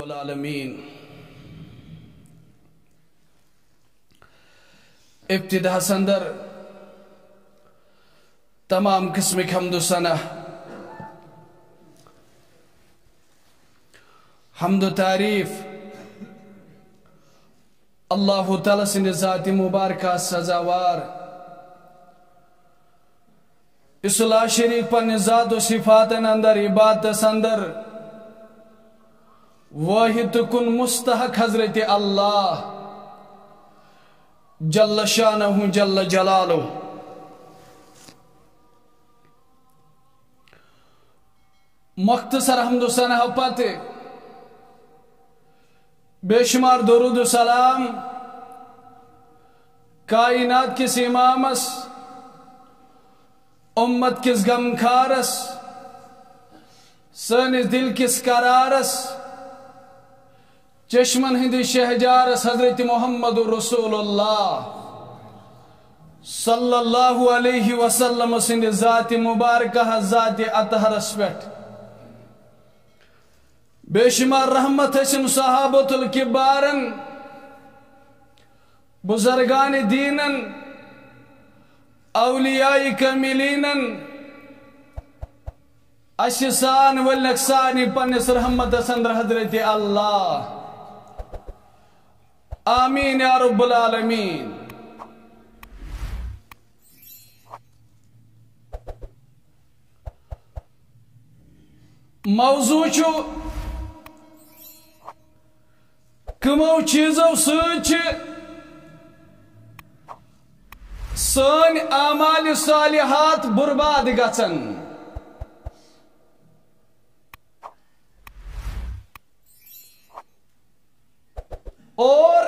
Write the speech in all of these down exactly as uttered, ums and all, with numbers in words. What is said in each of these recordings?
العالمین۔ ابتداہس اندر تمام قسمٕکۍ حمد و ثنا، حمد و تعریف اللہ تعالیٰ سٕنٛدِ ذاتِ مبارکہ سزاوار۔ یُس لا شریک پننہِ ذات و صفاتن اندر، عبادتس اندر واحد تہٕ کُن مستحق حضرت اللہ جل شانہ جل جلالہ۔ مختصر حمد و ثنا پتہٕ بے شمار درود و سلام کائنات کِس امامس، امت کِس غمخارس، سٲنِس دل کِس قرارس، چشمن ہٕنٛدِس شہجارس حضرت محمد رسول اللہ صلی اللہ علیہ وسلم سٕنٛدِ ذاتِ مبارکہ، ذاتِ اطہرس پٮ۪ٹھ۔ بے شمار رحمت ٲسِن صحابۃ الکبارن، بزرگان دینن، اولیاء کاملینن، اسہِ سان ولنک سانی پننِس رحمتس اندر حضرت اللہ۔ آمین یا رب العالمین۔ موضوع چھُ، کمو چیزو سۭتۍ چھِ سٲنۍ اعمال صالحات برباد گژھان۔ اور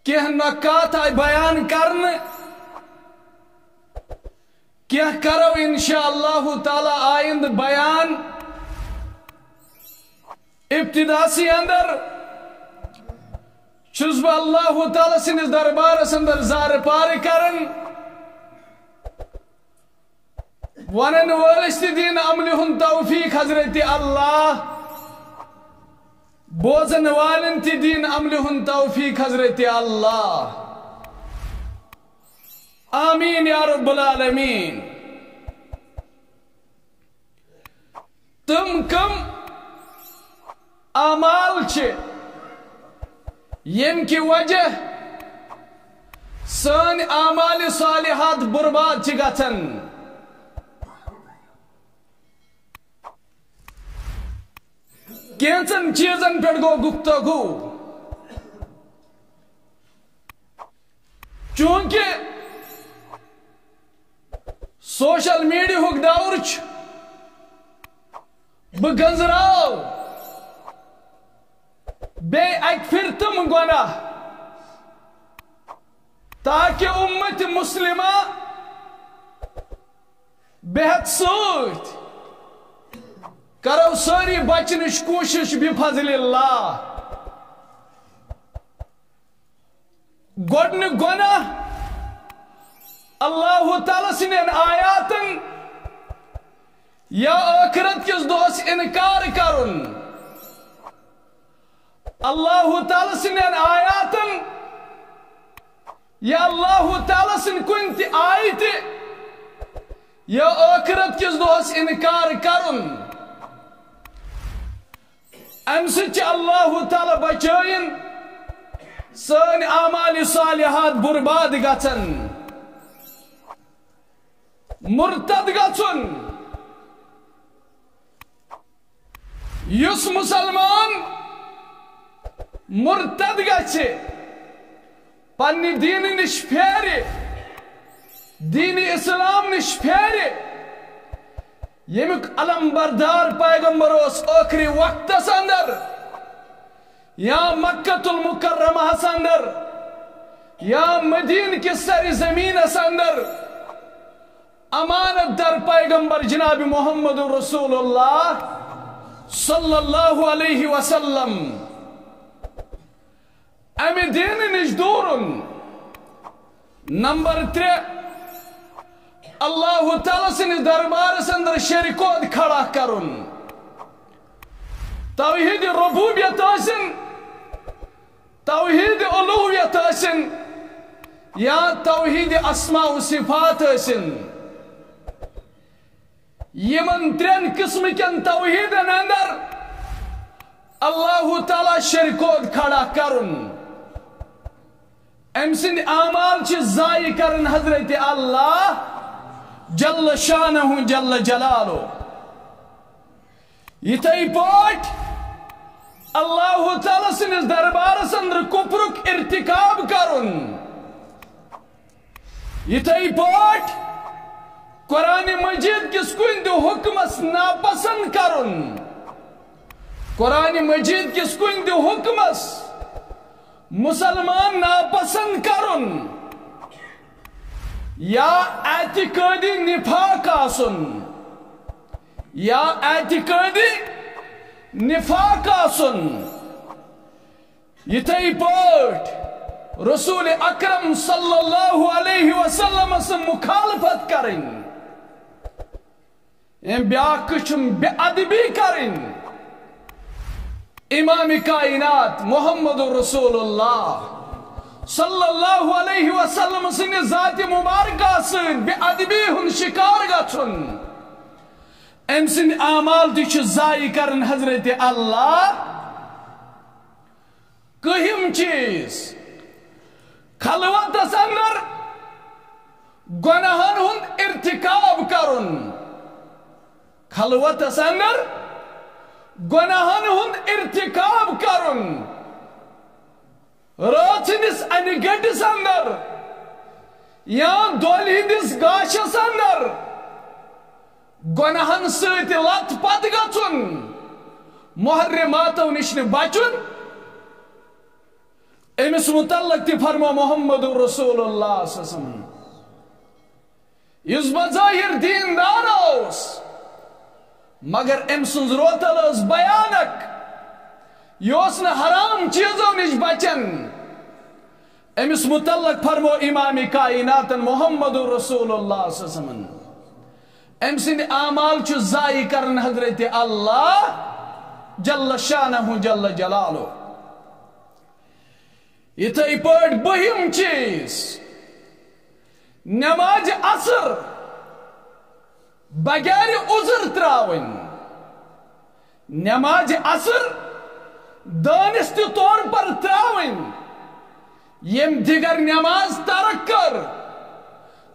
کینٛہہ نکات آیہِ بیان کرنہٕ، کینٛہہ کرو انشاء اللہ تعالیٰ آیندٕ بیان۔ ابتداسی اندر چھُس بہٕ اللہ تعالیٰ سٕنٛدِس دربارس اندر زارٕ پارٕ کران، ونن وٲلِس تہِ دِن عملہِ ہُنٛد توفیق حضرت اللہ، بوزن والٮ۪ن تہِ دِن عملہِ ہُنٛد توفیق حضرت اللہ۔ آمین یا رب العالمین۔ تِم کم اعمال چھِ، ییٚمہِ کہِ وجہ سٲنۍ اعمال صالحات برباد چھِ گژھان؟ کینٛژن چیٖزن پٮ۪ٹھ گوٚو گفتگو۔ چوٗنٛکہِ سوشل میڈیاہُک دور چھُ، بہٕ گنٛزراو بیٚیہِ اکہِ پھِرِ تِم گۄناہ، تاکہِ اُمت مسلمہ بہتھ سۭتۍ کرو سٲری بچنٕچ کوٗشش بفضل اللہ۔ گۄڈٕنیُک گۄناہ، اللہ تعالیٰ سٕنٛدٮ۪ن آیاتن یا ٲخرت کِس دۄہس انکار کرُن۔ اللہ تعالیٰ سٕنٛدٮ۪ن آیاتن یا اللہ تعالیٰ سٕنٛدِ کُنہِ تہِ آیتہِ یا ٲخرت کِس دۄہس انکار کرُن۔ امہِ سۭتۍ چھِ اللہ تعالیٰ بچٲیِن سٲنۍ اعمال صالحات برباد گژھن۔ مرتد گژھُن۔ یُس مسلمان مرتد گژھِ، پننہِ دینہٕ نِش پھیرِ، دینِ اسلام نِش پھیرِ، ییٚمیُک علم بردار پیغمبر اوس ٲخری وقتس اندر یا مکہ المکرمہس اندر یا مدینہ کِس سر زمینس اندر امانت دار پیغمبر جناب محمد رسول اللہ صلی اللہ علیہ وسلم۔ امہِ دینہٕ نِش دوٗرُن۔ نمبر ترٛےٚ، اللہ تعالیٰ سٕنٛدِس دربارس اندر شریکود کھڑا کرُن۔ توحید ربوبیت ٲسِن، توحید الوہیت ٲسِن، یا توحید اسماء و صفات ٲسِن، یِمن ترٛٮ۪ن قٕسمہٕ کٮ۪ن توحیدن اندر اللہ تعالیٰ شریکود کھڑا کرُن۔ أمۍ سٕنٛدۍ اعمال چھِ ضایع کران حضرت اللہ جل شانہ جل جلالہ۔ یِتھے پٲٹھۍ اللہ تعالیٰ سٕنٛدِس دربارس اندر کفرُک ارتکاب کرُن، یِتھے پٲٹھۍ قرآن مجید کِس کُنہِ تہِ حکمس ناپسند کرُن، قرآن مجید کِس کُنہِ تہِ حکمس مسلمان ناپسند کرُن، یا اعتقادی نفاق آسُن، یا اعتقادی نفاق آسُن، یِتھے پٲٹھۍ رسول اکرم صلی اللہ علیہ وسلمس مخالفت کرٕنۍ۔ أمۍ بیاکھ قٕسم بے ادبی کرٕنۍ۔ امام کائنات محمد رسول اللہ صلی اللہ علیہ وسلم سٕنٛدِ ذات مبارکہ سۭتۍ بے ادبی ہُنٛد شکار گژھُن۔ أمۍ سٕنٛدۍ اعمال تہِ چھِ ضایع کران حضرت اللہ۔ کٔہِم چیٖز، خلوتس اندر گۄناہن ہُنٛد ارتکاب کرُن، خلوتس اندر گۄناہن ہُنٛد ارتکاب کرُن، رٲژ ہٕنٛدِس انہِ گٔٹِس اندر یا دۄلہِ ہٕنٛدِس گاشس اندر گۄناہن سۭتۍ لت پت گژھُن، محرماتو نِش نہٕ بچُن۔ أمِس متعلق تہِ فرمو محمد رسول اللہ صلی اللہ علیہ وسلم، یُس بظٲہر دیندار اوس، مگر أمۍ سٕنٛز روتل ٲس بھیانک، یہِ اوس نہٕ حرام چیٖزو نِش بچان۔ أمِس متعلق فرمو امام کائناتن محمد رسول اللہ صلی اللہ علیہ وسلم، أمۍ سٕنٛدۍ اعمال چھُ ضایع کران حضرت اللہ جل شانہ جل جلالہ۔ یِتھے پٲٹھۍ بٔہِم چیٖز، نماز عصر بغیر عذر تراوٕنۍ، نماز عصر دانستہ طور پر تراوٕنۍ۔ ییٚمۍ دِگر نماز ترک کٔر،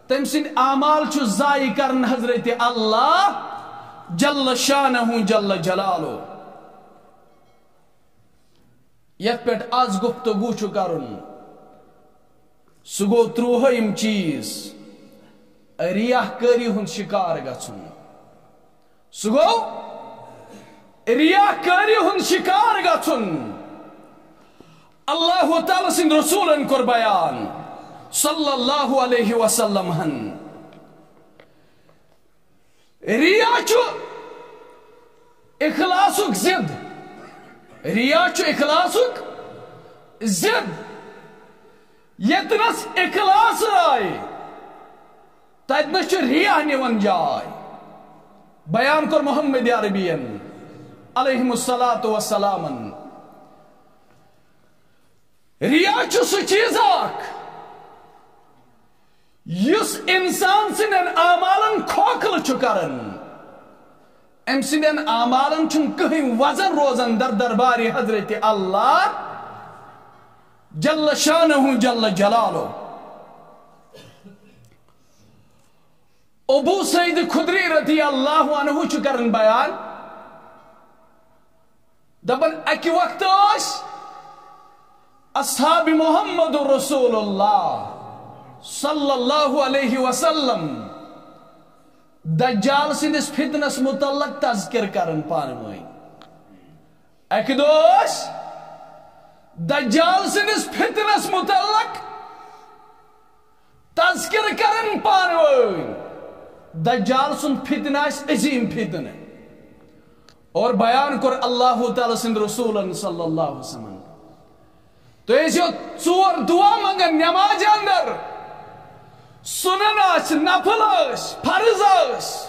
تٔمۍ سٕنٛدۍ اعمال چھُ ضایع کران حضرت اللہ جل شانہ جل جلالہ۔ یتھ پٮ۪ٹھ از گفتگو چھُ کرُن، سُہ گوٚو ترٛوہٲیِم چیٖز، ریاہ کٲری ہُنٛد شکار گژھُن۔ سُہ گوٚو ریاہ کٲری ہُنٛد شکار گژھُن۔ اللہ تعالیٰ سٕنٛدۍ رسولن کوٚر بیان صلی اللہ علیہ وسلم ہن، ریا چھُ اخلاصُک ضد۔ ریا چھُ اخلاصُک ضد۔ ییٚتنس اخلاص آے، تتنس چھُ ریا نِوان جاے۔ بیان کوٚر محمد عربین علیہ الصلوۃ والسلامن۔ ریا چھُ سُہ چیٖز اکھ، یُس انسان سٕنٛدٮ۪ن اعمالن کھوکھلہٕ چھُ کران۔ أمۍ سٕنٛدٮ۪ن اعمالن چھُنہٕ کٕہٕنۍ وزن روزان در دربارِ حضرت اللہ جل شانہ جل جلالہ۔ ابو سعید خدری رضی اللہ عنہ چھُ کران بیان، دپان، اکہِ وقتہٕ ٲسۍ اصحاب محمد رسول اللہ صلی اللہ علیہ وسلم دجال سٕنٛدِس فتنس متعلق تذکر کران پانہٕ وٲنۍ۔ اکہِ دۄہ ٲسۍ دجال سٕنٛدِس فتنس متعلق تذکر کران پانہٕ وٲنۍ۔ دجال سُنٛد فتنہٕ آسہِ عظیٖم فتنہٕ۔ اور بیان کوٚر اللہ تعالیٰ سٕنٛدِ رسولن صلی اللہ علیہ وسلم۔ تُہۍ ٲسِو ژور دُعا منٛگان نمازِ اندر۔ سنن آسہِ، نفل ٲسۍ، فرض ٲسۍ،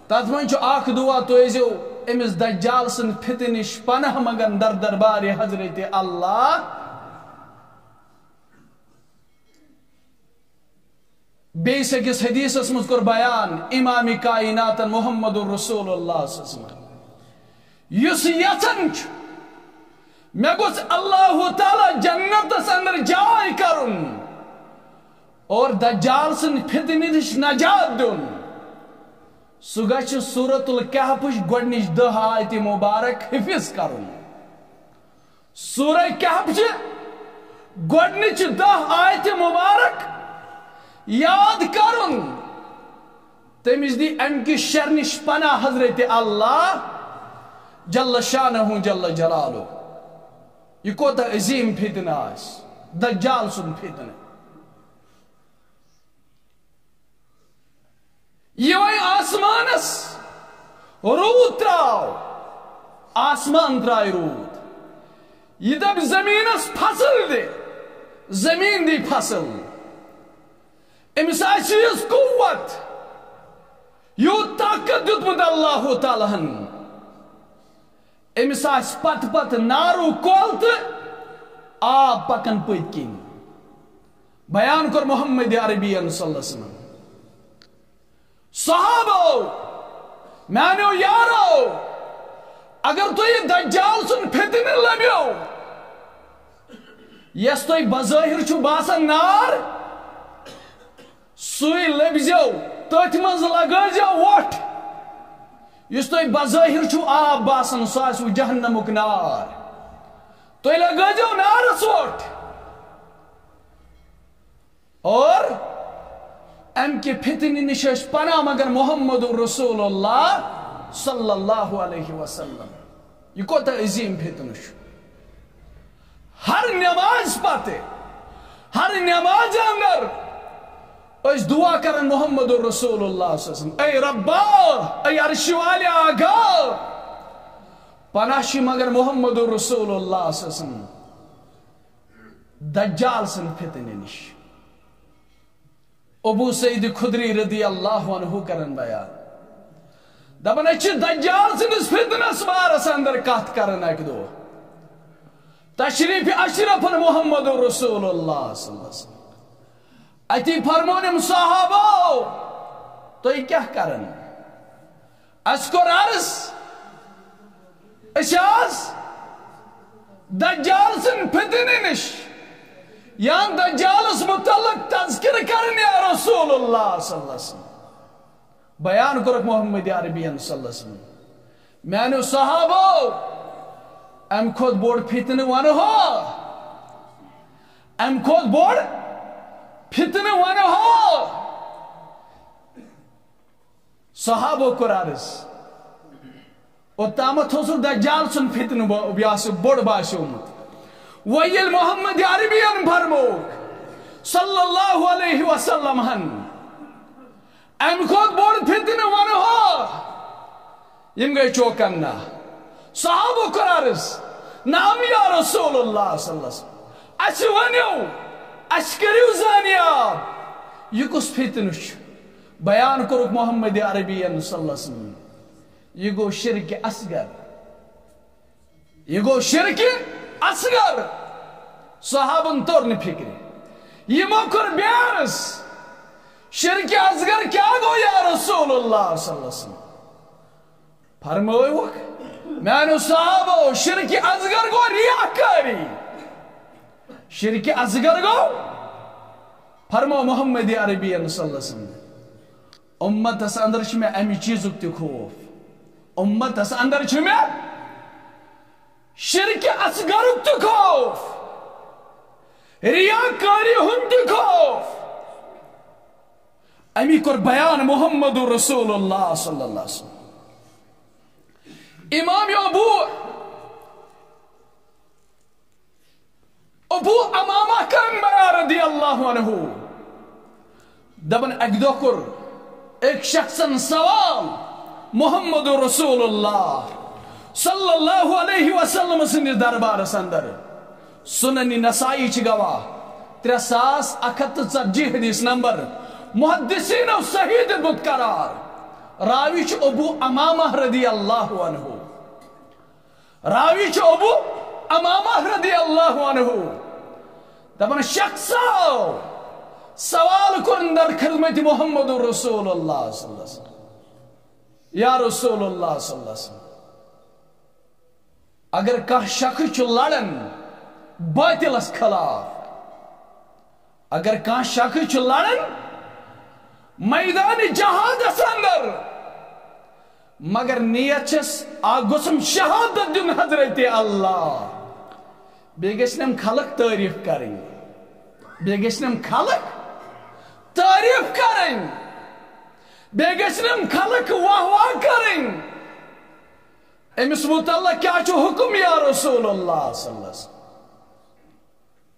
تتھ منٛز چھُ اکھ دعا، تُہۍ ٲسۍزیو أمِس دجال سٕنٛدِ فتنہٕ نِش پناہ منگان در دربارِ حضرت اللہ۔ بیٚیِس أکِس حدیثس منٛز کوٚر بیان امام کائناتن محمد رسول اللہ صلی اللہ علیہ وسلم، یُس یژھان چھُ مےٚ گوٚژھ اللہ تعالیٰ جنتس اندر جاے کرُن اور دجال سٕنٛدِ فتنہٕ نِش نجات دیُن، سُہ گژھِ سورۃ الکہفٕچ گۄڈٕنِچ دَہ آیتہِ مبارک حفظ کرُن۔ سورہ کہف چھِ گۄڈٕنِچ دَہ آیتہِ مبارک یاد کرُن۔ تٔمِس دی اَمہِ کہِ شرٕ نِش پناہ حضرت اللہ جل شانہ جل جلالہ۔ یہِ کوتاہ عظیٖم فتنہٕ آسہِ، دجال سُنٛد فتنہٕ۔ یہِ وۄنۍ آسمانس روٗد تراو، آسمان ترایہِ روٗد۔ یہِ دپہِ زٔمیٖنس فصل دِ، زٔمیٖن دی فصل۔ أمِس آسہِ یِژھ قوت، یوٗت طاقت دیُتمُت اللہ تعالیٰ ہن۔ أمِس آسہِ پتہٕ پتہٕ نارو کۄل تہٕ آب پکان پٔتۍ کِنۍ۔ بیان کوٚر محمد عربی صلی اللہ علیہ وسلم۔ صحابو، میانیو یارو، اگر تۄہہِ دجال سُنٛد فتنہٕ لبیو، یس تۄہہِ بظٲہر چھُ باسان نار، سُے لٔبزیو، تٔتھۍ منٛز لگٲوزیو وۄٹھ۔ یُس تۄہہِ بظٲہر چھُو آب باسان، سُہ آسِوٕ جہنمُک نار۔ تُہۍ لگٲوزیو نارس وۄٹھ۔ اور امہِ کہِ فتنہٕ نِش ٲسۍ پناہ منگان محمد رسول اللہ صلی اللہ علیہ وسلم۔ یہِ کوتاہ عظیٖم فتنہٕ چھُ۔ ہر نماز پتہٕ، ہر نماز اندر ٲسۍ دعا کران محمد رسول اللہ صلی اللہ علیہ وسلم، اے ربا، اے عرش والے آقا، پناہ چھِ مگر محمد رسول اللہ صلی اللہ علیہ وسلم دجال سٕنٛدِ فتنہٕ نِش۔ ابو سعید خدری رضی اللہ عنہ کران بیان، دپان، أسۍ چھِ دجال سٕنٛدِس فتنس بارس اندر کتھ کران اکہِ دۄہ۔ تشریف اشرفن محمد رسول اللہ صلی اللہ علیہ وسلم۔ اتی فرمون أمۍ صحابو، تُہۍ کیٛاہ کران؟ اسہِ کوٚر عرض، أسۍ آس دجال سٕنٛدِ فتنہٕ نِش یا دجالس متعلق تذکرٕ کرٕنۍ یا رسول اللہ صلی اللہ علیہ وسلم۔ بیان کوٚرُکھ محمد عربین صلی اللہ علیہ وسلم۔ میانیو صحابو، امہِ کھۄتہٕ بوٚڑ فتنہٕ ونہو، امہِ کھۄتہٕ بوٚڑ فتنہٕ ونہو۔ صحابو کوٚر عرض، اوٚتامَتھ اوسُکھ دجال سُنٛد فتنہٕ ب-، یہِ آسہِ بوٚڑ باسیومُت۔ وۄنۍ ییٚلہِ محمد عربیَن فرموو صلی اللہ علیہ وسلم ہن، اَمہِ کھۄتہٕ بوٚڑ فتنہٕ وَنہو، یِم گٔے چوکَننا۔ صحابو کوٚر عرض، نعم یا رسول اللہ صلی اللہ علیہ وسلم، اَسہِ ؤنِو، اَسہِ کٔرِو زانیاب، یہِ کُس فتنہٕ چھُ؟ بیان کوٚرُکھ محمد عربیَن صلی اللہ علیہ وسلم، یہِ گوٚو شرک اصغر۔ یہِ گوٚو شرک اصغر۔ صحابن توٚر نہٕ فکرِ۔ یِمو کوٚر بیٚیہِ عرض، شرک اصغر کیٛاہ گوٚو یا رسول اللہ صلی اللہ علیہ وسلم؟ فرمٲوُکھ، میانیو صحابو، شرک اصغر گوٚو ریاکٲری۔ شرک اصغر گوٚو، فرمو محمد عربین صلی اللہ علیہ وسلم، امتس اندر چھُ مےٚ امہِ چیٖزُک تہِ خوف۔ امتس اندر چھُ مےٚ شرک اصغرُک تہِ خوف، ریاکٲری ہُنٛد تہِ خوف۔ امی کوٚر بیان محمد رسول اللہ صلی اللہ علیہ وسلم۔ امام ابو ابو امامہ کرن بیان رضی اللہ عنہ۔ دپان، اکہِ دۄہ کوٚر أکۍ شخصن سوال محمد رسول اللہ صلی اللہ علیہ وسلم سٕنٛدِس دربارس اندر۔ سنن نسائی چھِ گواہ، ترٛےٚ ساس اکھ ہتھ تہٕ ژتجی حدیث نمبر، محدثینو صحیح دیُتمُت قرار۔ راوی چھُ ابو امامہ رضی اللہ عنہ۔ راوی چھُ ابو امامہ رضی اللہ عنہ۔ دپان، شخصو سوال کوٚرُن در خدمت محمد رسول اللہ صلی اللہ علیہ وسلم۔ یا رسول اللہ صلی اللہ علیہ وسلم، اگر کانٛہہ شخص چھُ لڑان باطلس خلاف، اگر کانٛہہ شخص چھُ لڑان میدان جہادس اندر، مگر نیت چھس اکھ گوٚژھم شہادت دیُن حضرت اللہ، بیٚیہِ گژھِ نم خلق تعریف کرٕنۍ، بیٚیہِ گژھِ نم خلق تعریف کرٕنۍ، بیٚیہِ گژھِ نم خلق واہ واہ کرٕنۍ۔ أمِس متعلق کیٛاہ چھُ حکم یا رسول اللہ صلی اللہ علیہ وسلم؟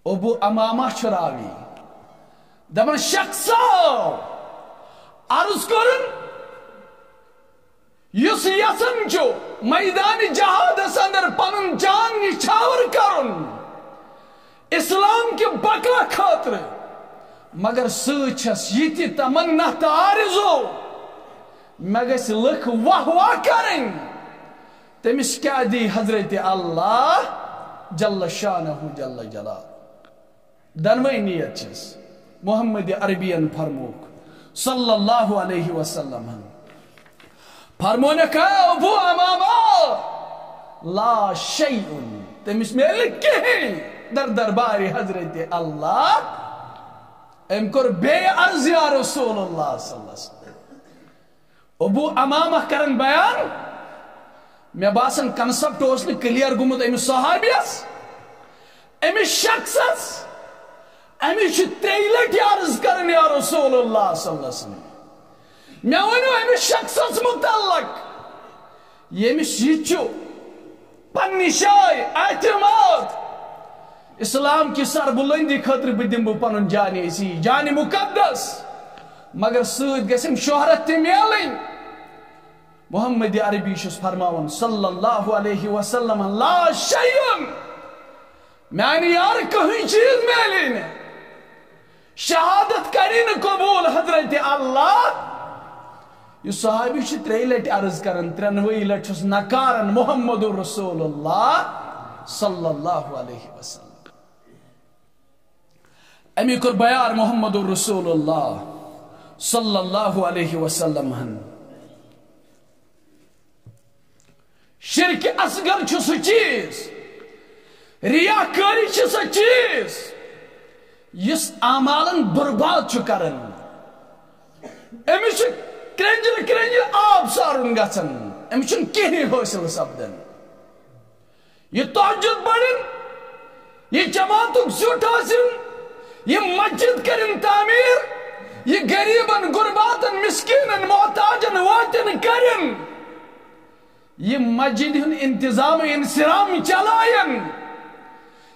ابو امامہ چھُ راوی۔ دپان، شخصو عرض کوٚرُن، یُس یژھان چھُ میدان جہادس اندر پنُن جان نچھاور کرُن اسلام کہِ بقا خٲطرٕ، مگر سۭتۍ چھس یہِ تہِ تمنا تہٕ آرزو، مےٚ گژھِ لُکھ واہ واہ کرٕنۍ۔ تٔمِس کیٛاہ دی حضرت اللہ جل شانہ جل جلال؟ دۄنوَے نیت چھس۔ محمد عربین فرمووُکھ صلی اللہ علیہ وسلم، فرمونکھ، ابو امامہ، لا شیء، تٔمِس میلہِ نہٕ کِہیٖنۍ در دربارِ حضرت اللہ۔ أمۍ کوٚر بیٚیہِ عرض، یا رسول اللہ صلی اللہ علیہ وسلم۔ ابو امامہ کرن بیان، مےٚ باسان concept اوس نہٕ clear گوٚمُت أمِس صحابیس، أمِس شخصس۔ أمِس چھِ ترٛیٚیہِ لٹہِ عرض کران، یا رسول اللہ صلی اللہ علیہ وسلم، مےٚ ؤنِو أمِس شخصس متعلق، ییٚمِس یہِ چھُ پننہِ جایہِ اعتماد، اسلام کہِ سربلندی خٲطرٕ بہٕ دِمہٕ بہٕ پنُن جانِ عزیز، جانِ مقدس، مگر سۭتۍ گژھٮ۪م شہرت تہِ میلٕنۍ۔ محمد عربی چھُس فرماوان صلی اللہ علیہ وسلم، لا شیء، میانہِ یار کٕہٕنۍ چیٖز میلہِ نہٕ۔ شہادت کری نہٕ قبول حضرت اللہ۔ یہِ صحابی چھُ ترٛیٚیہِ لٹہِ عرض کران، ترٛٮ۪نوَے لٹہِ چھُس نکاران محمد رسول اللہ صلی اللہ علیہ وسلم۔ أمی کوٚر بیان محمد رسول اللہ صلی اللہ علیہ وسلم ہن۔ شرک اصغر چھُ سُہ چیٖز، ریاکٲری چھِ سۄ چیٖز، یُس اعمالن برباد چھُ کران۔ أمِس چھُ کرٛنجہِ کرٛنجہِ آب سارُن گژھان، أمِس چھُنہٕ کِہیٖنۍ حٲصِل سپدان۔ یہِ تہجد پرٕنۍ، یہِ جماعتُک زیُٹھ ٲسِن، یہِ مسجد کٔرِن تعمیٖر، یہِ غریٖبن، غرباتن، مسکیٖنن، محتاجن وٲتِن کٔرِن، یہِ مسجد ہُنٛد انتظام انصرام چلایَن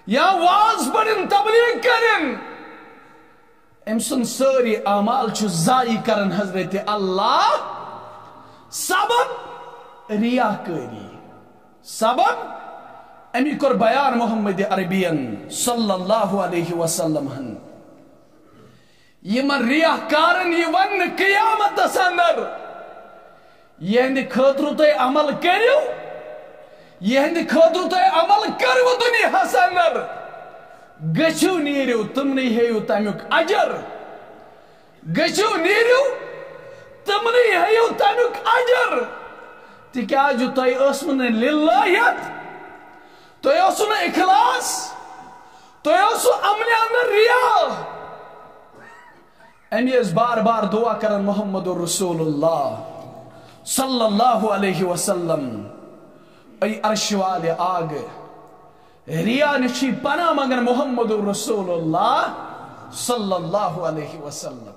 یا واز پرٕنۍ، تبلیغ کٔرِن، أمۍ سُنٛد سٲری اعمال چھُ ضایع کران حضرت اللہ۔ سبب ریاکٲری۔ سبب أمی کوٚر بیان محمد عربین صلی اللہ علیہ وسلم ہن۔ یِمن ریاکارن یہِ وننہٕ قیامتس اندر، یِہنٛدِ خٲطرٕ تُہۍ عمل کٔرِو، یِہنٛدِ خٲطرٕ تُہۍ عمل کٔرِو دُنیاہس اندر، گٔژھِو نیٖرِو، تِمنٕے ہیٚیِو تمیُک اجر۔ گٔژھِو نیٖرِو، تِمنٕے ہیٚیِو تمیُک اجر۔ تِکیازِ تۄہہِ ٲسوٕ نہٕ لِلّٰہیت، تۄہہِ اوسوٕ نہٕ اخلاص، تۄہہِ اوسوٕ عملہِ اندر ریا۔ أمی ٲسۍ بار بار دعا کران محمد رسول اللہ صلی اللہ علیہ وسلم، اے عرش والے آگے، ریا نِش چھُے پناہ منگان محمد رسول اللہ صلی اللہ علیہ وسلم۔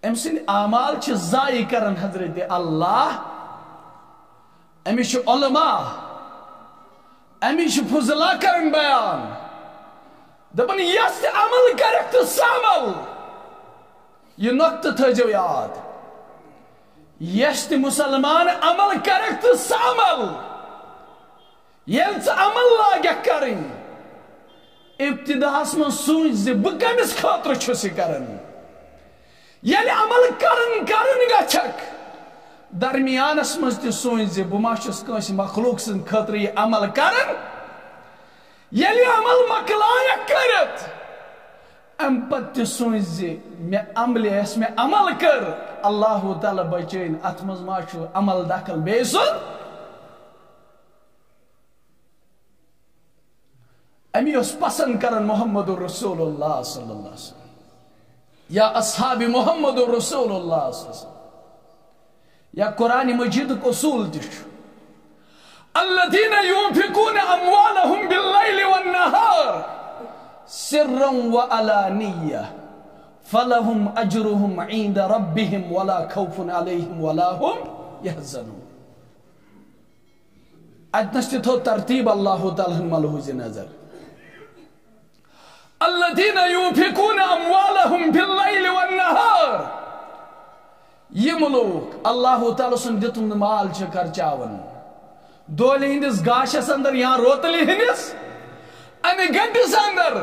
أمۍ سٕنٛدۍ اعمال چھِ ضایع کران حضرت اللہ۔ أمِس چھِ علماء، أمِس چھِ فضلاء کران بیان۔ دَپان، یَس تہِ عمل کرٮ۪کھ تہٕ سُہ عمل، یہِ نۄقطہٕ تھٲیزیو یاد۔ یَس تہِ مُسلمان عمل کرٮ۪کھ تہٕ سُہ عمل، ییٚلہِ ژٕ عمل لاگٮ۪کھ کرٕنۍ، ابتداہس منٛز سوٗنچ زِ بہٕ کٔمِس خٲطرٕ چھُس یہِ کران۔ ییٚلہِ عمل کران کران گژھکھ، درمیانس منٛز تہِ سوٗنچ زِ بہٕ ما چھُس کٲنٛسہِ مخلوق سٕنٛدِ خٲطرٕ یہِ عمل کران۔ ییٚلہِ عمل مۄکلایکھ کٔرِتھ، امہِ پتہٕ تہِ سوٗنچ زِ مےٚ عملہِ، یۄس مےٚ عمل کٔر، اللہ تعالیٰ بچٲیِن، اتھ منٛز ما چھُ عمل دخل بیٚیہِ سُنٛد؟ امی اوس پسند کران محمد رسول اللہ صلی اللہ علیہ وسلم، یا اصحاب محمد رسول اللہ صلی اللہ علیہ وسلم، یا قرآن مجیدُک اصول تہِ چھُ، الذين ينفقون أموالهم بالليل والنهار سرا وعلانية فلهم أجرهم عند ربهم ولا خوف عليهم ولا هم يحزنون۔ اتنس تہِ تھوٚو ترتیب اللہ تعالیٰ ہن ملحوظ نظر۔ الذين ينفقون أموالهم بالليل والنهار۔ یِم لوٗکھ اللہ تعالیٰ سُنٛد دیُتمُت مال چھِ خرچاوان دۄہلہِ ہٕنٛدِس گاشس اندر یا روتلہِ ہٕنٛدِس انہِ گنٹس اندر،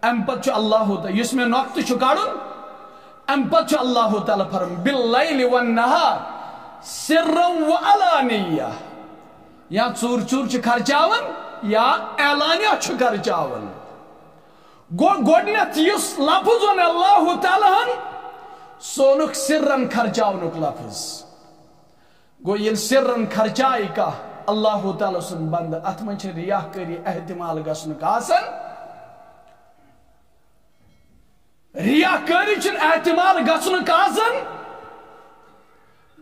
امہِ پتہٕ چھُ اللہ تعالیٰ، یُس مےٚ نۄقطہٕ چھُ کڑُن، امہِ پتہٕ چھُ اللہ تعالیٰ فرماوان، باللیل والنہار سرا وعلانیہ، یا ژوٗر ژوٗر چھُ خرچاوان یا اعلانیہ چھُ خرچاوان۔ گوٚو گۄڈٕنیتھ یُس لفظ اوٚن اللہ تعالیٰ ہن، سُہ اوٚنُکھ سرن خرچاونُک لفظ۔ گوٚو ییٚلہِ سرن خرچایہِ کانٛہہ اللہ تعالیٰ سُنٛد بندٕ، اتھ منٛز چھِ ریاکٲری احتمال گژھنُک آسان۔ ریاکٲری چھُنہٕ احتمال گژھنُک آسان۔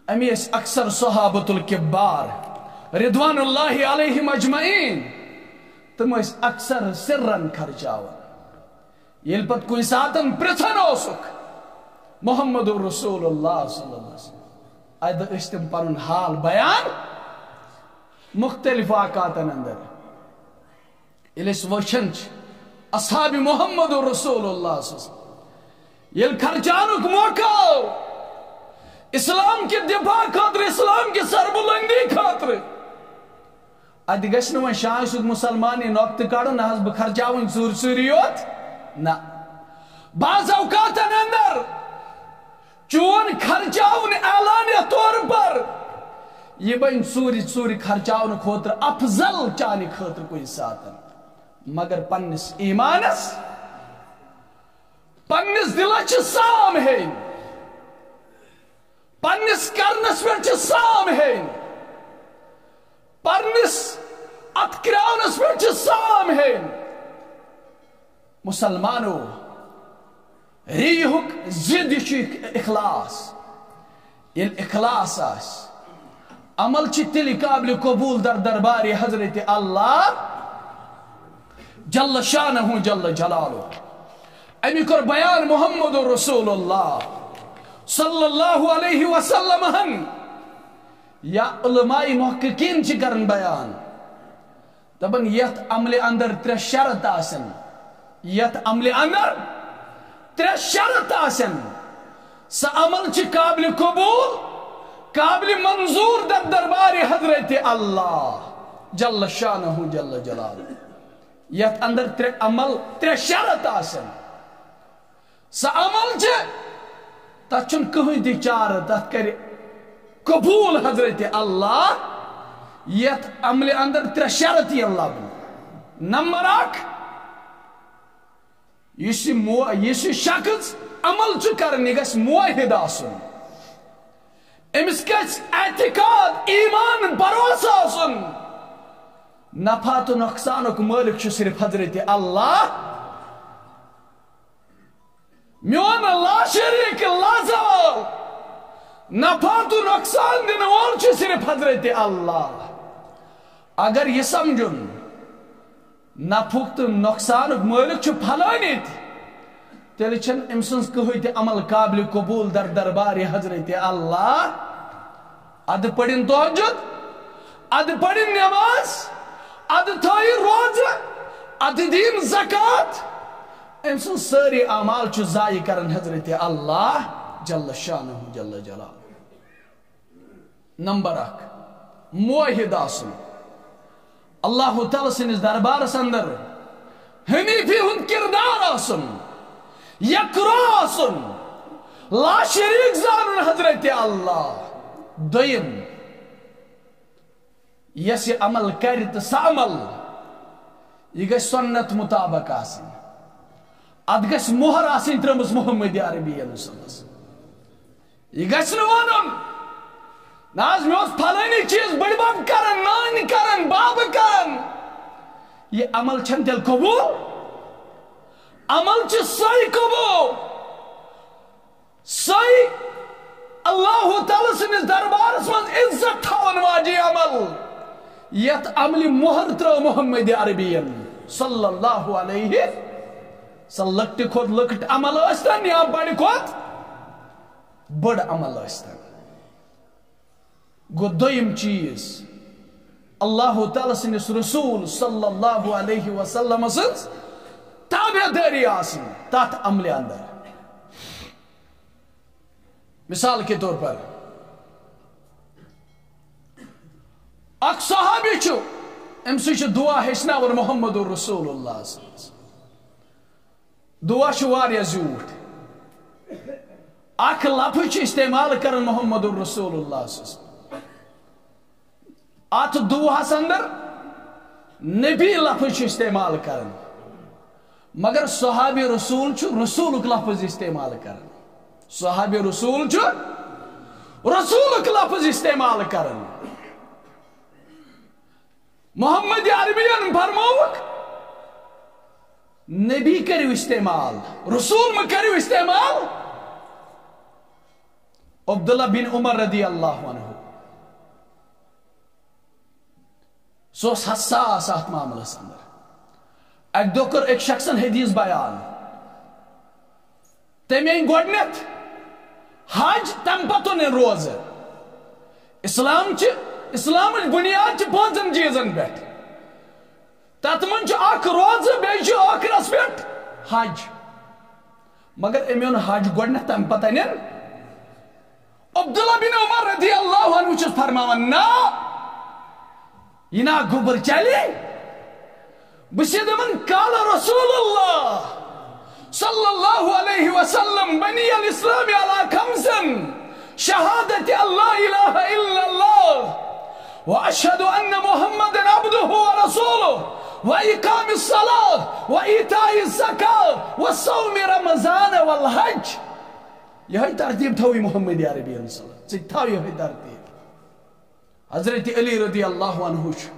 امی ٲسۍ اکثر صحابۃ الکبار رضوان اللہ علیہم اجمعین، تِم ٲسۍ اکثر سرن خرچاوان۔ ییٚلہِ پتہٕ کُنہِ ساتن پرژھان اوسُکھ محمد رسول اللہ صلی اللہ علیہ وسلم، ادٕ ٲسۍ تِم پنُن حال بیان مختلف اوقاتن اندر۔ ییٚلہِ أسۍ وٕچھان چھِ اصحاب محمد رسول اللہ صلی اللہ علیہ وسلم، ییٚلہِ خرچاونُک موقع آو اسلام کہِ دفاع خٲطرٕ، اسلام کہِ سربلندی خٲطرٕ، اتہِ گژھِ نہٕ وۄنۍ شاہ سیوٚد مُسلمان یہِ نۄقطہٕ کڑُن، نہ حظ بہٕ خرچاوٕنۍ ژوٗرِ ژوٗرِ یوت۔ نہ، بعض اوقاتن اندر چون خرچاوُن اعلانیہ طور پر، یہِ بنہِ ژوٗرِ ژوٗرِ خرچاونہٕ خٲطرٕ افضل چانہِ خٲطرٕ کُنہِ ساتن، مگر پننِس ایمانس، پننِس دلس چھِ سام ہیٚنۍ، پننِس کرنس پٮ۪ٹھ چھِ سام ہیٚنۍ، پننِس اتھ کرٛاونس پٮ۪ٹھ چھِ سام ہیٚنۍ۔ مسلمانو، ریحُک ضد چھُ اخلاص۔ ییٚلہِ اخلاص آسہِ، عمل چھِ تیٚلہِ قابل قبول در دربارِ حضرت اللہ جل شانہ جل جلالہ۔ اَمی کوٚر بیان محمد رسول اللہ صلی اللہ علیہ وسلم ہن، یا علماء محققین چھِ کران بیان، دپان یتھ عملہِ اندر ترٛےٚ شرط آسن، یتھ عملہِ اندر ترٛےٚ شرط آسن، سُہ عمل چھِ قابل قبول، قابل منظور در دربارِ حضرت اللہ جل شانہ جل جلالہ۔ یتھ اندر ترٛےٚ عمل، ترٛےٚ شرط آسن۔ سُہ عمل چھِ، تتھ چھُنہٕ کٕہٕنۍ تہِ چارٕ، تتھ کرِ قبول حضرت اللہ۔ یتھ عملہِ اندر ترٛےٚ شرط یِن لبنہٕ۔ نمبر اکھ، یُس یہِ مو-، یُس یہِ شخص عمل چھُ کران، یہِ گژھِ موحد آسُن۔ أمِس گژھِ اعتقاد، ایمان، بھروسہٕ آسُن۔ نفع تہٕ نۄقصانُک مٲلِک چھُ صرف حضرت اللہ۔ میون لا شریک، لا زوال، نفع تہٕ نۄقصان دِنہٕ وول چھُ صرف حضرت اللہ۔ اگر یہِ سمجھُن، نفعُک تہٕ نۄقصانُک مٲلِک چھُ فلٲنی تہِ، تیٚلہِ چھَنہٕ أمۍ سٕنٛز کٕہٕنۍ تہِ عمل قابل قبول در دربارِ حضرت اللہ۔ ادٕ پٔرِن تہجد، ادٕ پٔرِن نماز، ادٕ تھٲیِن روزٕ، ادٕ دِیِن زکوٰۃ۔ أمۍ سٕنٛز سٲری اعمال چھُ ضایع کران حضرت اللہ جل شانہ جل جلالہ۔ نمبر اکھ، موحد آسُن۔ اللہ تعالیٰ سٕنٛدِس دربارس اندر حنیفی ہُنٛد کردار آسُن، یکرو آسُن، لا شریک زانُن حضرت اللہ۔ دوٚیِم، یۄس یہِ عمل کرِ تہٕ سۄ عمل، یہِ گژھِ سنت مطابق آسٕنۍ، اتھ گژھِ مۄہر آسٕنۍ ترٲومٕژ محمد عربی صلی اللہ علیہ وسلم۔ یہِ گژھِ نہٕ وَنُن، "نہ حظ، مےٚ اوس فلٲنی چیٖز بٔڈۍ بب کران، نانۍ کران، بابہٕ کران۔" یہِ عمل چھَنہٕ تیٚلہِ قبوٗل۔ عمل چھِ سۄے قبوٗل، سۄے اللہ تعالیٰ سٕنٛدِس دربارس منٛز عزت تھاوَن واجہِ عمل، یَتھ عملہِ مۄہر ترٲو محمد عربی یَن صلی اللہ علیہ۔ سۄ لۄکٹہِ کھۄتہٕ لۄکٕٹ عمل ٲسۍتن یا بڑِ کھۄتہٕ بٔڑ عمل ٲسۍتن۔ گوٚو دوٚیِم چیٖز، اللہ تعالیٰ سٕنٛدِس رسول صلی اللہ علیہ وسلم سٕنٛز تابعدٲری آسٕنۍ تتھ عملہِ اندر۔ مثال کے طور پر، اکھ صحابی چھُ، أمۍ سٕے چھُ دعا ہیٚچھناوان محمد رسول اللہ صلی اللہ علیہ وسلم۔ دعا چھُ واریاہ زیوٗٹھ۔ اکھ لفظ چھُ استعمال کران محمد رسول اللہ صلی اللہ علیہ وسلم۔ اتھ دعاہس اندر نبی لفظ چھُ استعمال کران، مگر صحابی رسول چھُ رسولُک لفظ استعمال کران۔ صحابی رسول چھُ رسولُک لفظ استعمال کران۔ محمد عربی یَن فرمووُکھ، "نبی کٔرِو استعمال، رسول مہٕ کٔرِو استعمال۔" عبداللہ بن عمر رضی اللہ عنہ، سُہ اوس حساس اتھ معاملس اندر۔ اکہِ دۄہ کٔر أکۍ شخصن حدیث بیان، تٔمۍ أنۍ گۄڈٕنیتھ حج، تمہِ پتہٕ اوٚن أمۍ روزٕ۔ اسلام چھِ، اسلامٕچ بُنیاد چھِ پانٛژن چیٖزن پٮ۪ٹھ۔ تتھ منٛز چھُ اکھ روزٕ، بیٚیہِ چھُ ٲخرس پٮ۪ٹھ حج۔ مگر أمۍ اوٚن حج گۄڈٕنیتھ، تمہِ پتہٕ أنِن۔ عبداللہ بن عمر رضی اللہ عنہ چھُس فرماوان، نہ، یہِ نا گوٚبُر چلہِ۔ بہٕ چھُس دپان، قال رسول اللہ صلی اللہ علیہ وسلم، بني الاسلام على خمس، شهادة أن لا إله إلا الله، وأشهد أن محمدا عبده ورسوله، وإقام الصلاة، وإيتاء الزكاة، وصوم رمضان، والحج۔ یہے ترتیب تھاوی محمد عربی صلی اللہ علیہ وسلم۔ ژٕ تھاو یہے ترتیب۔ حضرت علی رضی اللہ عنہ چھُ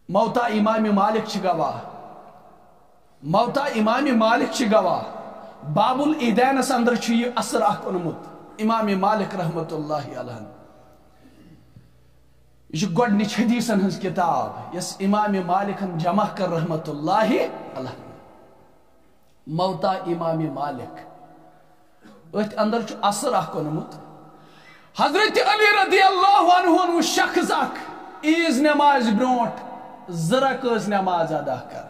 موتا امام مالک چھِ گواہ۔ موتا امام مالک چھِ گواہ۔ باب العیدینس اندر چھُ یہِ اثر اکھ اوٚنمُت امام مالک رحمت اللہ علیہ۔ یہِ چھِ گۄڈٕنِچ حدیثن ہٕنٛز کتاب، یۄس امام مالکن جمع کٔر رحمت اللہ علیہ۔ موتا امام مالک۔ أتھۍ اندر چھُ اثر اکھ اوٚنمُت۔ حضرت علی رضی اللہ عنہ ہن وُچھ شخص اکھ عیٖذ نمازِ برونٹھ زٕ رکٲژ نماز ادا کران۔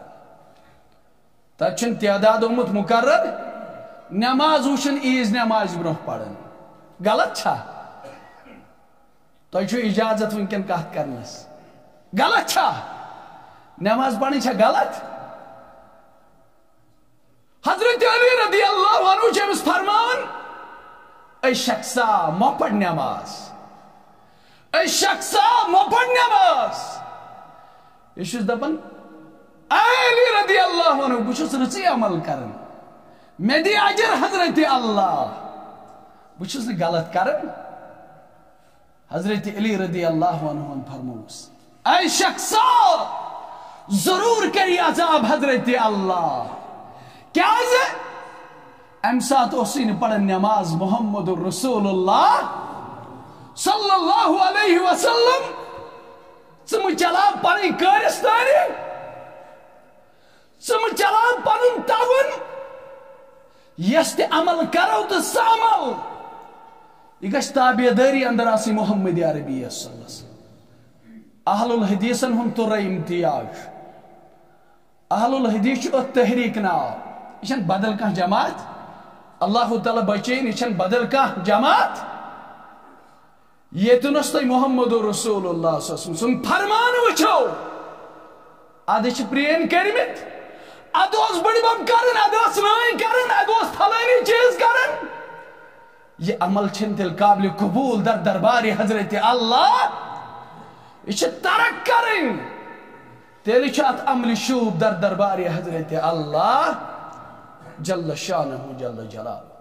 تتہِ چھُنہٕ تعداد آمُت مقرر، نماز وُچھُن عیٖذ نمازِ برونٹھ پرٕنۍ۔ غلط چھا؟ تۄہہِ چھُو اجازت وٕنکٮ۪ن کتھ کرنس۔ غلط چھا؟ نماز پرٕنۍ چھا غلط؟ حضرت علی رضی اللہ عنہ چھُ أمِس فرماوان، "اے شخصا، مہ پر نماز۔ اے شخصا، مہ پر نماز۔" یہِ چھُس دپان، "اے علی رضی اللہ عنہ، بہٕ چھُس رٕژٕے عمل کران۔ مےٚ دِ اجر حضرت اللہ۔ بہٕ چھُس نہٕ غلط کران۔" حضرت علی رضی اللہ عنہ ہن فرموس، "اے شخصا، ضرور کری عذاب حضرت اللہ۔" کیازِ؟ امہِ ساتہٕ اوسُے نہٕ پران نماز محمد رسول اللہ صلی اللہ علیہ وسلم۔ ژٕ مہٕ چلاو پنٕنۍ کٲرِستٲنی۔ ژٕ مہٕ چلاو پنُن تَوُن، یۄس تہِ عمل کرو تہٕ سُہ عمل، یہِ گژھِ تابعدٲری اندر آسٕنۍ محمد عربی یس صلی اللہ علیہ وسلم۔ اہل الحدیثن ہُنٛد توٚر امتیاز۔ اہل الحدیث چھُ أتھۍ تحریک ناو۔ یہِ چھَنہٕ بدل کانٛہہ جماعت۔ اللہ تعالیٰ بچٲیِن، یہِ چھَنہٕ بدل کانٛہہ جماعت۔ ییٚتہِ نَس تۄہہِ محمد رسول اللہ صلی اللہ علیہ وسلم سُنٛد فرمان وٕچھو، ادٕ چھِ پرٛٲنۍ کٔرمٕتۍ، ادٕ اوس بٕڈبب کران، ادٕ ٲس نانۍ کران، ادٕ اوس فلٲنی چیٖز کران۔ یہِ عمل چھِنہٕ تیٚلہِ قابلِ قبوٗل در دربارِ حضرت اللہ۔ یہِ چھِ ترک کرٕنۍ۔ تیٚلہِ چھُ اتھ عملہِ شوٗب در دربارِ حضرت اللہ جل شانہ جل جلالہ۔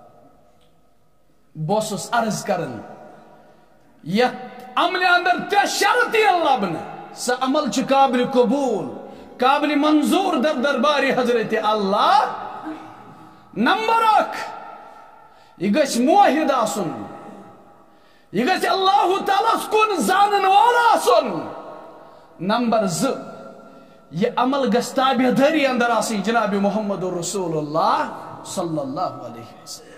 بہٕ اوسُس عرض کران، یتھ عملہِ اندر ترٛےٚ شرط یِن لبنہٕ، سُہ عمل چھُ قابلِ قبوٗل، قابلِ منظوٗر در دربارِ حضرت اللہ۔ نمبر اکھ، یہِ گژھِ موحد آسُن، یہِ گژھِ اللہ تعالیٰ ہس کُن زانن وول آسُن۔ نمبر زٕ، یہِ عمل گژھِ تابع دٲری اندر آسٕنۍ جناب محمد رسول اللہ صلی اللہ علیہ وسلم۔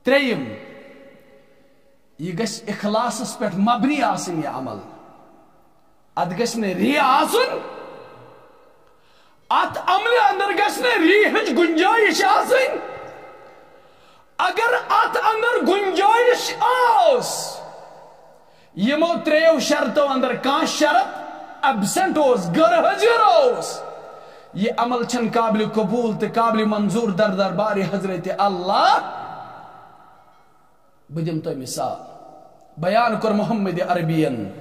ترٛیٚیِم، یہِ گژھِ اخلاصس پٮ۪ٹھ مبنی آسٕنۍ یہِ عمل۔ اتھ گژھِ نہٕ ریاء آسُن، اتھ عملہِ اندر گژھِ نہٕ ریاء ہٕچ گنجٲیش آسٕنۍ۔ اگر اتھ اندر گنجٲیش ٲس، یِمو ترٛیٚیو شرطو اندر کانٛہہ شرط absent اوس، غٲر حٲضِر اوس، یہِ عمل چھَنہٕ قابلِ قبوٗل تہٕ قابلِ منظوٗر در دربارِ حضرت اللہ۔ بہٕ دِمہٕ تۄہہِ مثال۔ بیان کوٚر محمد عربین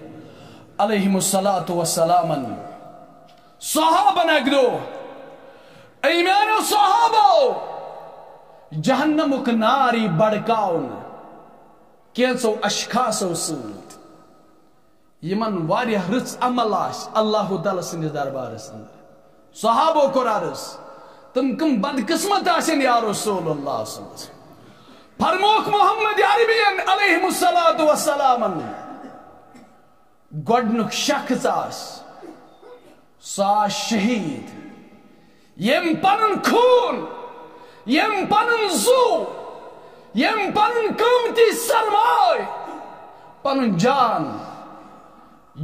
علیہ الصلوۃ والسلامن۔ صحابن اکہِ دۄہ، اے میانیو صحابو، جہنمُک نار یی بڑکاونہٕ کینٛژو اشخاصو سۭتۍ، یِمن واریاہ رٕژ عمل آسہِ اللہ تعالیٰ سٕنٛدِس دربارس اندر۔ صحابو کوٚر عرض، تِم کٕم بدقسمت آسن یا رسول اللہ صلی اللہ علیہ وسلم؟ فرمووُکھ محمد عربین علیہ الصلوۃ والسلامن، گۄڈنیُک شخص آسہِ، سُہ آسہِ شہیٖد، ییٚمۍ پنُن خوٗن، ییٚمۍ پنُن زُو، ییٚمۍ پنُن قۭمتی سرمایہِ، پنُن جان،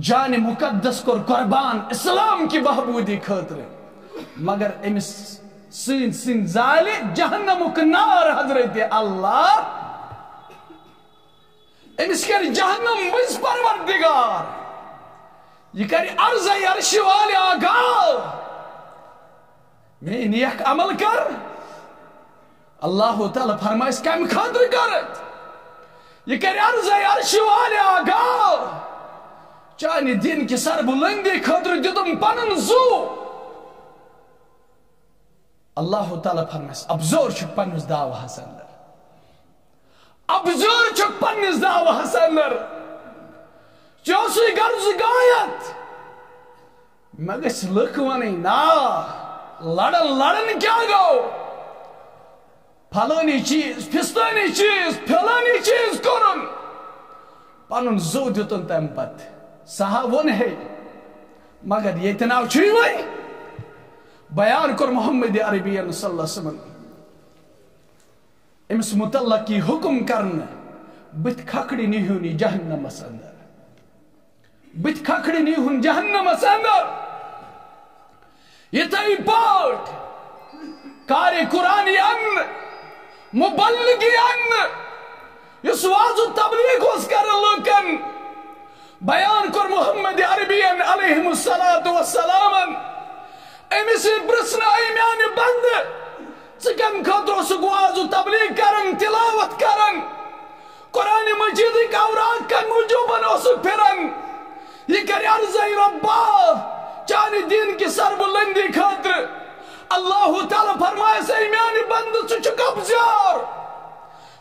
جانِ مقدس کوٚر قربان اسلام کہِ بہبوٗدی خٲطرٕ، مگر أمِس سٕنٛدۍ سٕنٛدۍ زالہِ جہنمُک نار حضرت اللہ۔ أمِس کرِ جہنم مٔنٛزۍ پروردگار۔ یہِ کرِ عرضے عرشہِ والہِ آقا، میٲنۍ نیک عمل کر۔ اللہ تعالیٰ فرمایس، کمہِ خٲطرٕ کٔرٕتھ؟ یہِ کرِ عرضے عرشہِ والہِ آقا، چانہِ دین کہِ سربلندی خٲطرٕ دیُتُم پنُن زُو۔ اللہ تعالیٰ فرمایس، ابزور چھُکھ پننِس دعوہس اندر، ابزور چھُکھ پننِس دعوہس اندر۔ ژےٚ اوسُے غرض غایت، مےٚ گژھِ لُکھ وَنٕنۍ، نا، لڑن لڑن کیٛاہ گوٚو؟ پھلٲنی چیٖز، فِستٲنی چیٖز، پھلٲنی چیٖز کوٚرُن۔ پنُن زُو دیُتُن تَمہِ پتہٕ۔ سُہ ہا ووٚن ہے، مگر ییٚتہِ ناو چھُے وۄنۍ۔ بیان کوٚر محمد عربین صلی اللہ علیہ وسلم۔ أمِس متعلق یی حُکُم کرنہٕ، بٕتھِ کھکھرِ نیٖہُن یہِ جہنمس اندر۔ بٕتھِ کھکھرِ نیٖہُن جہنمس اندر۔ یِتھے پٲٹھۍ قارِ قرآن یی اننہٕ، مبلغ یی اننہٕ، یُس وعظ و تبلیغ اوس کران لوٗکن۔ بیان کوٚر محمد عربین علیہ الصلوۃ والسلامن۔ أمِس یی پرژھنہٕ، اے میانہِ بندٕ، ژٕ کمہِ خٲطرٕ اوسُکھ وعظ و تبلیغ کران، تلاوت کران؟ قرآن مجیدٕکۍ اوراق کمہِ موٗجوٗبن اوسُکھ پھران؟ یہِ کرِ عرض، اے رۄبا، چانہِ دین کہِ سربلندی خٲطرٕ۔ اللہ تعالیٰ فرمایس، اے میانہِ بندٕ، ژٕ چھُکھ ابزار۔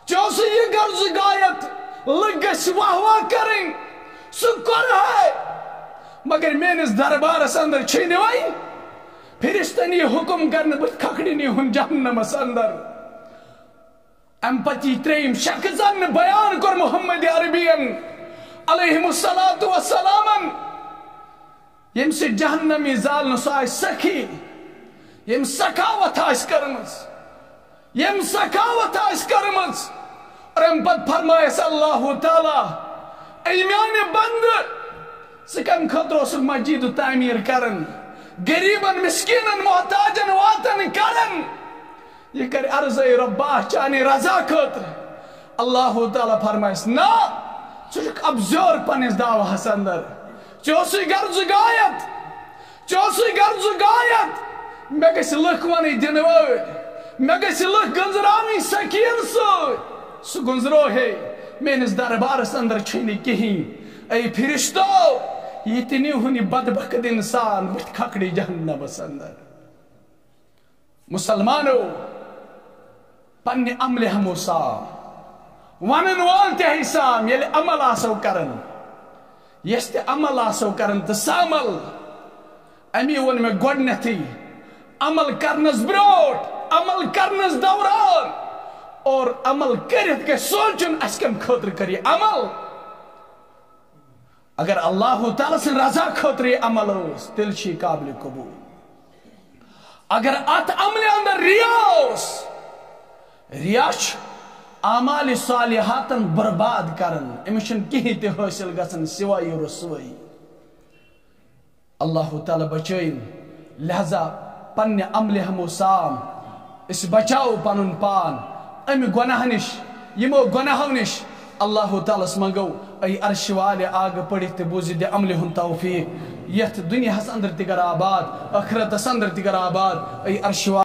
ژےٚ اوسُے یہِ غرض غایت، لُکھ گژھِ واہ واہ کرٕنۍ، سُہ کوٚر ہے، مگر میٲنِس دربارس اندر چھُے نہٕ وۄنۍ۔ فرشتن یی حُکُم کرنہٕ، بٕتھِ کھکھرِ نیٖہُن جہنمس اندر۔ امہِ پتہٕ یی ترٛیٚیِم شخص اننہٕ، بیان کوٚر محمد عربین علیہ الصلوۃ والسلامن، ییٚمہِ سۭتۍ جہنمی زالنہٕ سُہ آسہِ سخی، ییٚمہِ سخاوت آسہِ کٔرمٕژ، ییٚمہِ سخاوت آسہِ کٔرمٕژ۔ اور امہِ پتہٕ فرمایس اللہ تعالیٰ، اے میانہِ بندٕ، ژٕ کمہِ خٲطرٕ اوسُکھ مسجد تعمیٖر کران، غریبن، مسکیٖنن، محتاجن واتن کران؟ یہِ کرِ عرض، اے رۄبا، چانہِ رضا خٲطرٕ۔ اللہ تعالیٰ فرمایس، نہ، ژٕ چھُکھ ابزور پننِس دعوہس اندر۔ ژےٚ اوسُے غرض غایت، ژےٚ اوسُے غرض غایت، مےٚ گژھِ لُکھ ونٕنۍ دِنہٕ وٲلۍ، مےٚ گژھِ لُکھ گٔنزراوٕنۍ سکیٖن سۭتۍ۔ سُہ گٔنزرو ہے، میٲنِس دربارس اندر چھُے نہٕ کِہیٖنۍ۔ اے فرشتو، یہِ تہِ نیوٗہُن یہِ بدبخت انسان بٕتھِ کھکھڑِ جہنمس اندر۔ مسلمانو، پننہِ عملہِ ہمو سام، ونن وول تہِ ہے سام، ییٚلہِ عمل آسو کران، یس تہِ عمل آسو کران تہٕ سہ عمل، امی ووٚن مےٚ گۄڈنیتھٕے، عمل کرنس برونٹھ، عمل کرنس دوران اور عمل کٔرِتھ گژھِ سونچُن، اسہِ کمہِ خٲطرٕ کٔر یہِ عمل۔ اگر اللہ تعالیٰ سٕنٛدِ رضا خٲطرٕ یہِ عمل اوس، تیٚلہِ چھُ یہِ قابلِ قبوٗل۔ اگر اتھ عملہِ اندر ریا اوس، ریا چھُ اعمال صالحاتن برباد کران، أمِس چھُنہٕ کِہیٖنۍ تہِ حٲصِل گژھان سوائے رسوٲیی۔ اللہ تعالیٰ بچٲیِن۔ لہذا پننہِ عملہِ ہمو سام أسۍ بچاوو پنُن پان امہِ گۄناہ نِش، یِمو گۄناہو نِش۔ اللہ تعالیٰ ہس منگو، اے عرش والہِ، آگہٕ پٔرِتھ تہِ بوٗزِتھ دِ عملہِ ہُنٛد توفیق، یتھ دُنیاہس اندر تہِ کر آباد، ٲخرتس اندر تہِ کر آباد۔ اے عرش والہِ،